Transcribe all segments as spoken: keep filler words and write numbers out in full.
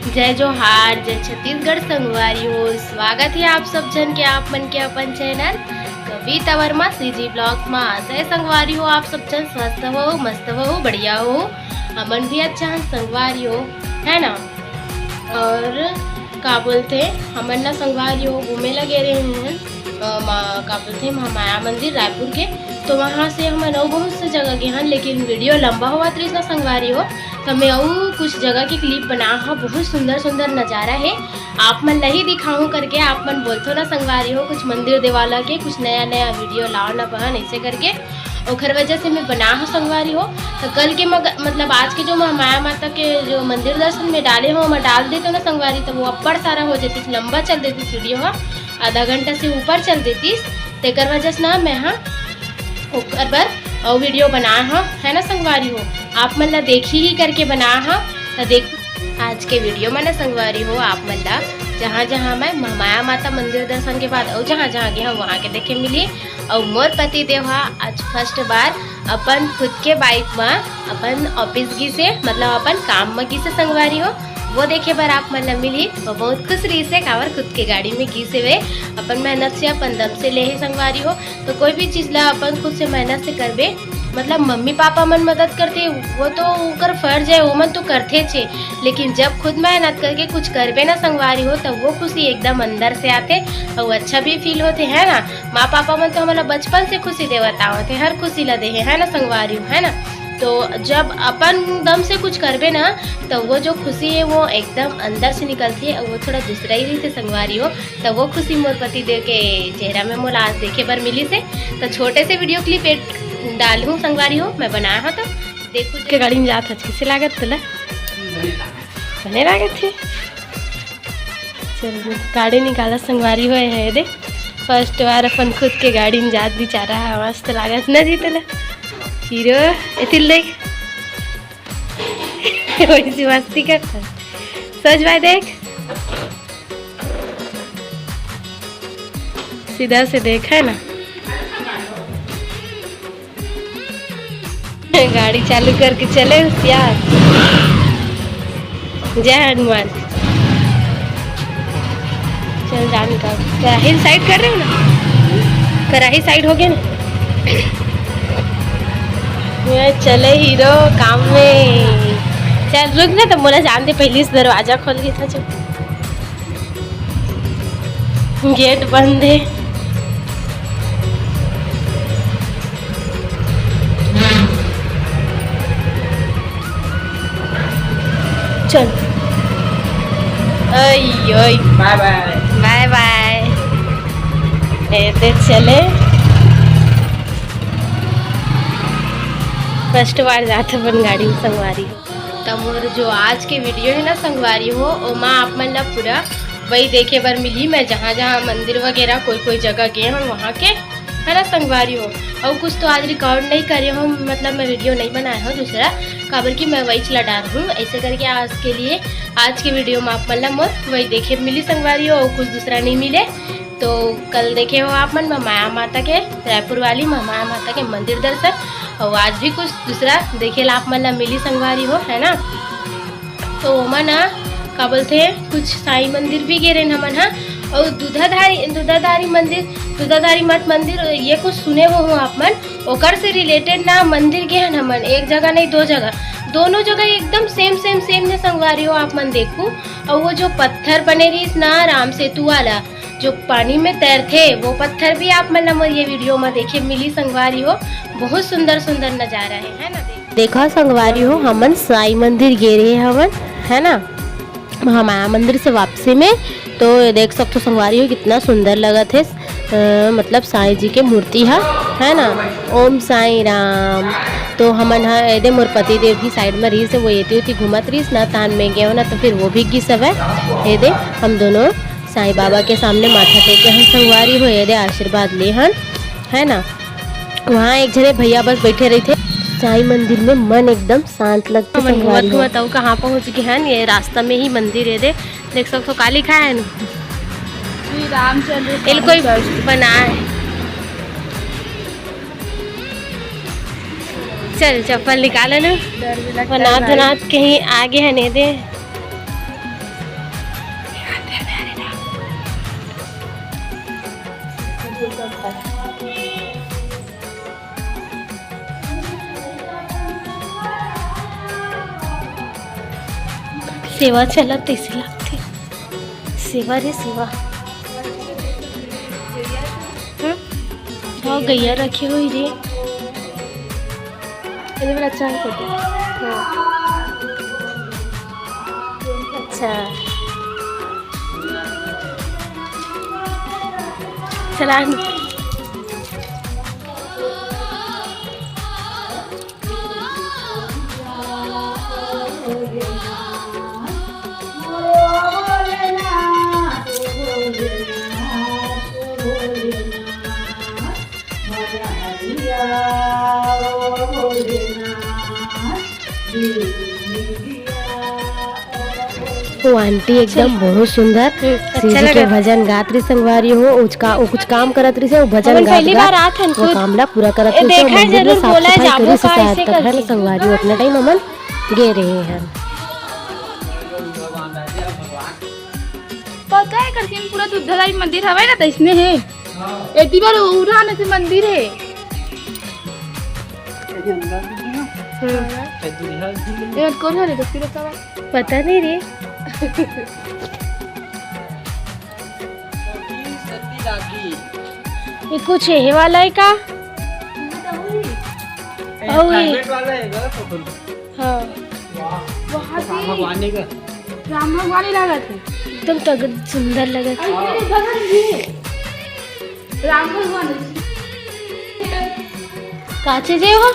जय जोहार, जय छत्तीसगढ़ संगवारी हो। स्वागत हे आप सब झन के आप मन के अपन चैनल कविता वर्मा सीजी ब्लॉग्स मा। आशा हे संगवारी हो आप सब झन स्वस्थ हो, मस्त हो, बढ़िया हो। हमन भी अच्छा हन संगवारी हो, है ना। और का बोलथे, हमन ना संगवारी हो घूमे ला गे रहे हन, अ, मा-, का बोलथे, महामाया मंदिर रायपुर के। तो वहाँ से हमन अउ बहुत से जगह गे हन, लेकिन वीडियो लंबा होवत रहिस ना संगवारी हो, तो मैं अउ कुछ जगह के क्लिप बना हूँ। बहुत सुंदर सुंदर नजारा है, आप मन ला ही दिखाहूँ करके। आप मन बोलथो ना संगवारी हो, कुछ मंदिर देवाला के कुछ नया नया वीडियो लाओ ना बहन, ऐसे करके ओखर वजह से मैं बना हूँ संगवारी हो। तो कल के मग-, मतलब आज के जो महामाया माता के जो मंदिर दर्शन में डाले हो, मैं डाल देते ना संगवारी, तो वो अब्बड़ सारा हो जाती, लंबा चल देती वीडियो हा, आधा घंटा से ऊपर चल देती। तेकर वजह से ना मैं हा ओकर बर अउ वीडियो बना हा, है ना संगवारी हो। आप मन ला देखी ही करके बना हा। तो देख, आज के वीडियो में ना संगवारी हो आप मन ला जहाँ जहाँ मैं महामाया माता मंदिर दर्शन के बाद अउ जहाँ जहाँ गे हूँ वहाँ के देखे मिली। अउ मोर पति देव हा आज फर्स्ट बार अपन खुद के बाइक म अपन ऑफिस गिसे, मतलब अपन काम म गिसे संगवारी हो, वो देखे बर आप मन ला मिली। वो बहुत खुश रहिसे, काबर खुद के गाड़ी में गिसे वे, अपन मेहनत से अपन दम से ले हे संगवारी हो। तो कोई भी चीज ला अपन खुद से मेहनत से करबे, मतलब मम्मी पापा मन मदद करथे, वो तो उनकर फर्ज है, वो मन तो करथे छे, लेकिन जब खुद मेहनत करके कुछ करबे ना संगवारी हो, तब वो खुशी एकदम अंदर से आथे और अच्छा भी फील होथे, है ना। माँ पापा मन तो हमला बचपन से खुशी देवत आवत हे, हर खुशी ला देहे, है ना संगवारी हो, है ना। तो जब अपन दम से कुछ करबे ना, तो वो जो खुशी है वो एकदम अंदर से निकलथे और वो थोड़ा दूसरा ही रहिथे संगवारी हो। तो वो खुशी मोर पति देव के चेहरा में मोला आज देखे बर मिलिस हे। तो छोटे से वीडियो क्लिप एक डालहूँ संगवारी हो, मैं बनाया हूँ तो देखो। के गाड़ी में जात हच, कैसे लागत तोला? बने लागत हे। चल, गाड़ी निकाला संगवारी हो, है दे फर्स्ट बार अपन खुद के गाड़ी में जात बिचारा है, मस्त लागत न जी तोला हीरो। एतिल देख वैसी मस्ती करता। सच बात देख, सीधा से देख, है ना। गाड़ी चालू करके चले होशियार। जय हनुमान। चल जान का कराही साइड कर रहे हो ना, कराही साइड हो गया ना। ये चले हीरो काम में। चल रुक ना, तो मोला जान दे, पहले से दरवाजा खोल के था जो गेट बंद है। चल। ओय, ओय। बाय बाय। बाय बाय। ए, ते चले। फर्स्ट बार जात अपन गाड़ी में संगवारी। त मोर जो आज के वीडियो है ना संगवारी हो, ओमा आप मन ला पूरा वही देखे बर मिली। मैं जहाँ जहाँ मंदिर वगैरह कोई कोई जगह गए हूँ वहाँ के, है ना संगवारी हो। और कुछ तो आज रिकॉर्ड नहीं करे हूँ, मतलब मैं वीडियो नहीं बनाया हूँ दूसरा, काबर कि मैं वही चला डाल हूँ। ऐसे करके आज के लिए, आज के वीडियो में आप मन ला मोर वही देखे मिली संगवारी हो, और कुछ दूसरा नहीं मिले। तो कल देखे हो आप मन महामाया माता के, रायपुर वाली महामाया माता के मंदिर दर्शन, और आज भी कुछ दूसरा देखे ला आप मन ला मिली संगवारी हो, है ना। तो ओमा ना का बोलथे, कुछ साईं मंदिर भी गे रहेन हमन हा, और दूधाधारी, दूधाधारी मंदिर, दूधाधारी मठ मंदिर, ये कुछ सुने हो, हो आप मन, ओकर से रिलेटेड ना मंदिर गे हन हमन, एक जगह नहीं दो जगह, दोनों जगह एकदम सेम सेम सेम ने संगवारी हो आप मन देखू। और वो जो पत्थर बने रहिस ना राम सेतु वाला, जो पानी में तैरथे, वो पत्थर भी आप मन ला मोर ये वीडियो में देखे मिली संगवारी हो। बहुत सुंदर सुंदर नजारा है, है ना। देख, देखा संगवारी हो, हमन साई मंदिर गे रहे हवन, है ना, महामाया मंदिर से वापसी में। तो ये देख सकते हो संगवारी हो, कितना सुंदर लगत है, अ, मतलब साईं जी के मूर्ति ह, है ना। ओम साईं राम। तो हमन ह एदे मोर पति देव भी साइड में रहिस हे, वो एती ओती घूमत रहिस ना, तान में गए हो ना, तो फिर वो भी गिस हवय। एदे हम दोनों साईं बाबा के सामने माथा टेके हन संगवारी हो, एदे आशीर्वाद ले हन, है ना। वहाँ एक झने भैया बस बैठे रहिथे। साईं मंदिर में मन एकदम शांत लगथे हमन संगवारी घूमत हो। घूमत अउ कहाँ पहुँच गे हन, ये रास्ता में ही मंदिर एदे। देख सकथो का लिखा है ना? श्री रामचंद्र एल स्वामी कोई ट्रस्ट। बना है। चल चप्पल निकाल लो। डर भी लगता है वनाथ भाई। वनाथ कहीं आगे है नहीं दे। सेवा चलत तइसे लगथे। सेवा रे सेवा। हम्म? हाँ, गैया रखे हुई रे। ये वाला अच्छा है फोटो। हाँ। अच्छा। चला। वो आंटी एकदम बहुत सुंदर। हम्म, अच्छा शिव जी के लगा। भजन गात रही संगवारी हो, उचका, वो कुछ काम करत रही से, वो भजन हमन गात पहली बार गात आत हन वो खुद। काम ला पूरा करत ए, रही से, देखा है मंदिर में जरूर साफ बोला है, सफाई जाबो करी से का, आत ऐसे तक है ना करके। संगवारी हो, अपने टाइम हमन गे रहे हैं। पता है करके पूरा दुग्धाधारी मंदिर हवे ना, तइसने है। एती बार उड़ान से मंदिर है। हम्म। ये कौन है रे? पता नहीं रे। ये कुछ ये वाला है का? अउ ये private वाला है का? हाँ। वाह। बहुत ही राम भगवान का। राम भगवान ही लागत है। एकदम तगड़ सुंदर लगत है। अरे, बगल में। राम भगवान। का चीज है वो?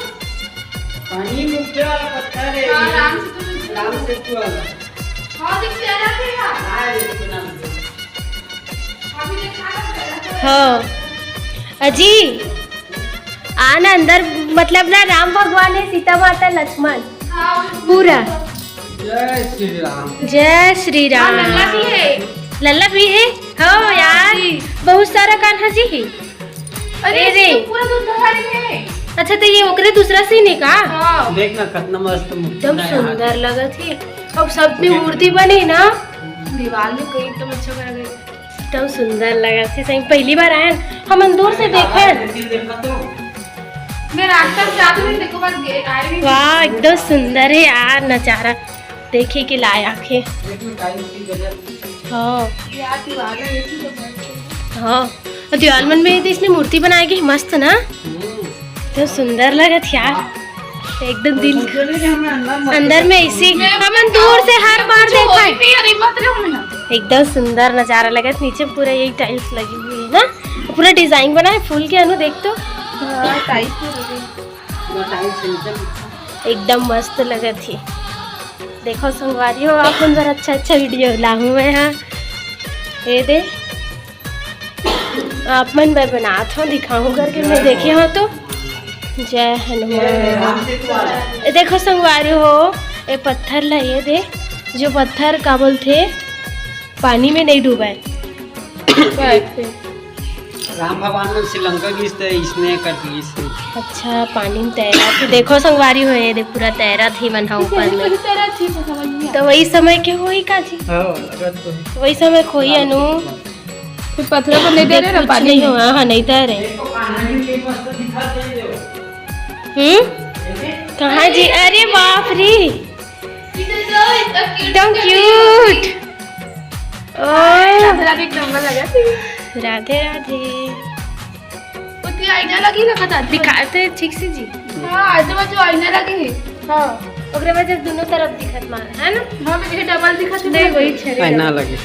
पानी में उठे वाला पत्थर है हाँ, ये। राम सेतु। राम सेतु वाला। हाँ, देख, चेहरा पे है। हाँ, ये तो नाम है। अभी देखा ना, चेहरा पे। हाँ। अजी, आ ना अंदर, मतलब ना, राम भगवान है, सीता माता, लक्ष्मण, हाँ, पूरा। जय श्री राम। जय श्री हाँ, राम। लल्ला भी है। लल्ला भी है? हो हाँ, यार, जी। बहुत सारा कान्हा जी है। अरे, ए रे। ये तो पूरा दूध भरा रही है। अच्छा, तो ये ओकरे दूसरा सीन है का? हाँ। देख ना, कितना मस्त मूर्ति एकदम बना है यहाँ सुंदर पे। लगत है। अब सब में मूर्ति बने ना। दीवार में कई एकदम अच्छा करा गया। एकदम सुंदर लगत है, सही पहली बार आए हैं। हमन दूर से देखे हैं। मैं रास्ता से जाते हुए देखो, बस गे-, आए भी वाह, एकदम सुंदर है यार नजारा, देखे के लायक है। हाँ। ये यार दीवार में ये चीज़ तो मस्त है। हाँ, और दीवार मन में तो इसने मूर्ति बनाए गई, मस्त ना? हम्म। तो सुंदर लगत यार, एकदम दिल अंदर में इसी हमन दूर से हर बार देखा है। एकदम सुंदर नजारा लगत, नीचे पूरा यही टाइल्स लगी हुई है ना, पूरा डिजाइन बना है फूल के। अनु देख तो, हाँ, टाइल्स तो लगी। एकदम मस्त लगत ही। देखो संगवारी हो, आप मन बर अच्छा अच्छा वीडियो लाहूँ मैं, हाँ। ये दे, आप मन बर बनात हो, दिखाहूँ करके मैं देखे हो तो। जय हनुमान। ये देखो संगवारी हो, ये पत्थर ला, ये दे, जो पत्थर का बोलथे, पानी में नहीं डूबे। राम भगवान मन श्रीलंका गिस त इसने कर दिस। अच्छा, पानी में तैरा थे। देखो संगवारी हो, ये दे पूरा तैरा थे मन हा ऊपर में। तो वही समय के होई का जी? हाँ, लगत तो है। वही समय खोई अनु। फिर पत्थर पर नहीं तैरे ना कुछ पानी नहीं में। हुआ, हाँ, नहीं तैरे। हम्म? कहाँ जी? अरे बाप रे। एकदम क्यूट। ओ। राधे राधे, एक नंबर लगा। राधे राधे। ओती आईना लगी ना, कता दिखाते ठीक से जी। हाँ, आजू बाजू आईना लगी है। हाँ, ओकरे वजह से दोनों तरफ दिखत मार, है ना? हाँ, मैं डबल दिखत है, नहीं, वही छड़ी आईना लगी।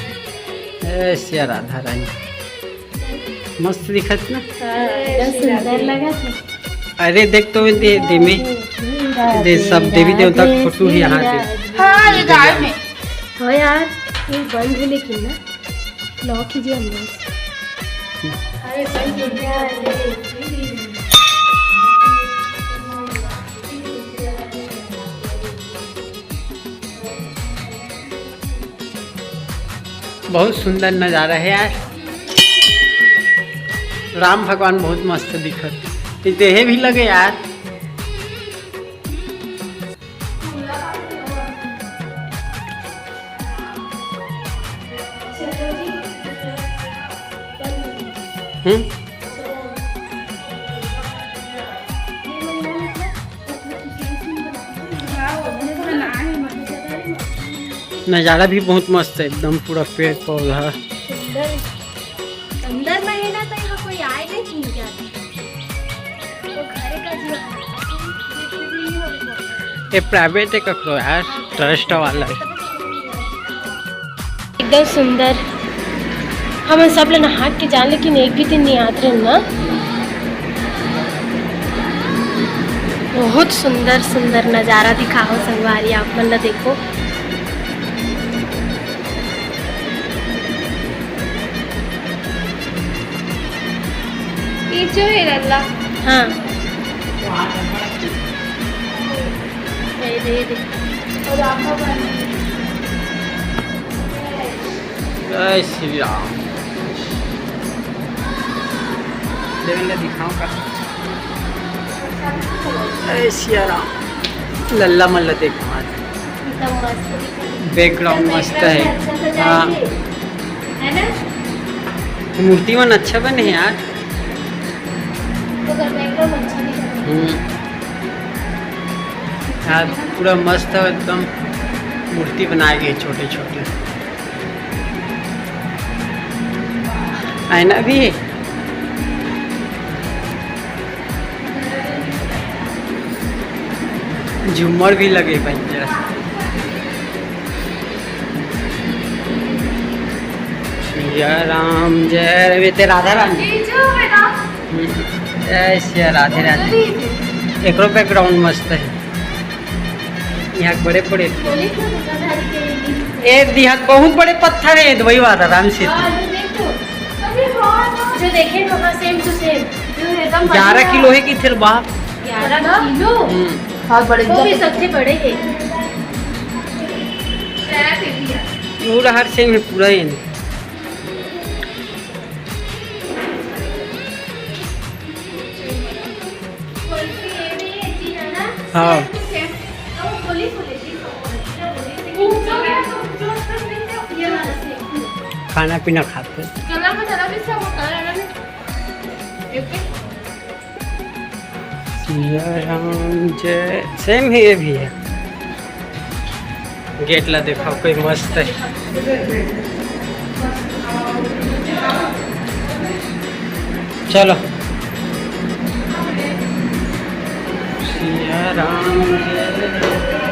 ए, सिया राधा रानी। मस्त दिखत ना? हाँ, एकदम सुंदर लगत है। अरे देख तो दे, दे में। दे सब देवी देवता के फोटो ही यहाँ दे। हाँ, ये गाय में। हाँ यार, ये बंद है लेकिन ना, लॉक कीजिए अंदर से। अरे बंद हो गया। बहुत सुंदर नजारा है यार। राम भगवान बहुत मस्त दिखत। ये देहे भी लगे यार। हम्म। नजारा भी बहुत मस्त है, एकदम पूरा पेड़ पौधा। सुंदर। अंदर में है ना, तो यहाँ कोई आए नहीं, ठीक है। वो घरे का जो है, ये प्राइवेट है ककरो यार, ट्रस्ट वाला है। एकदम सुंदर। हमन सब ल नहा के जान, लेकिन एक भी दिन नहीं आत रहे ना। बहुत सुंदर सुंदर नजारा दिखाओ संगवारी, आप मन ल देखो। ये जो है लल्ला। हाँ। ये दे, ये दे। और आपका पानी। जय श्री राम। ले, मैं दिखाऊं का? जय सिया राम। लल्ला मल्ला देखो आज। एकदम मस्त दिख रहा है। बैकग्राउंड मस्त है। बैकग्राउंड अच्छा सजाएंगे। हाँ। है ना? मूर्ति मन अच्छा बने हैं यार। तो अगर बैकग्राउंड अच्छा दिख रहा है। हम्म। यार पूरा मस्त है एकदम, मूर्ति बनाए गए छोटे छोटे। आईना भी है, झूमर भी लगे भैया। सिया राम जय, ये ते राधा रानी। ये जो है ना, हम्म, जय सिया, राधे राधे। एकरो बैकग्राउंड मस्त है। यहाँ बड़े बड़े, ए दिहा बहुत बड़े पत्थर है, दवाई वाला राम से। जो देखे ना, सेम टू सेम। ग्यारह किलो है कि थे बाप। ग्यारह किलो। हम्म। बहुत बड़े, वो भी सबसे बड़े है। पूरा हर सेम है, पूरा ही नहीं। हाँ। खाना पीना खाते। सिया राम जय। सेम ही ये भी है। गेट ला देखो, कोई मस्त है। चलो। सिया राम जय।